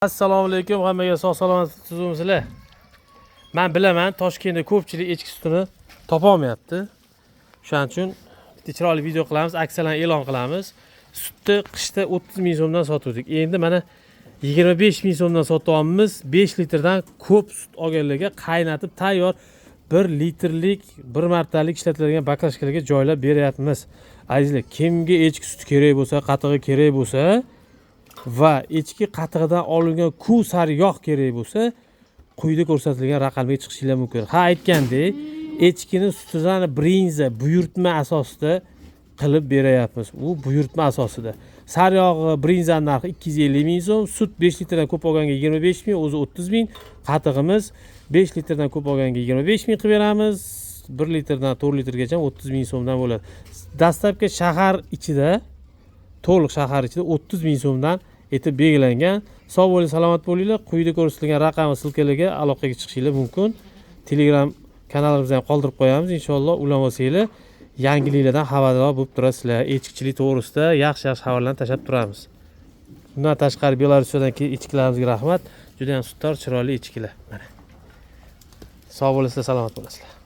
Assalomu alaykum hammaga, sog' salomat tuzukmisizlar? Man bilaman, Toshkentda ko'pchilik echki sutini topolmayapti. O'shaning uchun bitta chiroyli video qilamiz, aksiyalarni e'lon qilamiz. Sutni qishda 30 ming so'mdan sotuvdik. Endi mana 25 ming so'mdan sotyapmiz. 5 litrdan ko'p sut olganlarga qaynatib tayyor 1 litrlik bir martalik ishlatiladigan baklashkalarga joylab beryapmiz. Azizlar, kimga echki suti kerak bo'lsa, qatig'i kerak bo'lsa va echki qatig'idan olingan kuv yog' kerak bo'lsa, quyida ko'rsatilgan raqamga chiqishinglar mumkin. Ha, aytgandek, echkini sutidan brinza buyurtma asosida qilib beryapmiz. U buyurtma asosida. Sariyog'i, brinzani narxi 250 ming so'm, sut 5 litrdan ko'p olganga 25 ming, o'zi 30 ming. Qatig'imiz 5 litrdan ko'p olganga 25 ming qilib beramiz. 1 litrdan 4 litrgacha 30 ming so'mdan bo'ladi. Dastlabki shahar ichida, to'liq shahar ichida 30 ming so'mdan etib belgilangan. Sog' bo'ling, salomat bo'linglar. Quyida ko'rsatilgan raqam va ссылка larga aloqaga chiqishinglar mumkin. Telegram kanalimizni ham qoldirib qo'yamiz. Inshaalloh ulanib olsanglar, yangiliklardan xabardor bo'lib turasizlar. Echkichilik to'g'risida yaxshi-yaxshi xabarlarni tashlab turamiz. Bundan tashqari Belarusdan echkilarimizga rahmat. Juda ham sutdor, chiroyli echkilar. Mana. Sog' bo'lasizlar, salomat bo'lasizlar.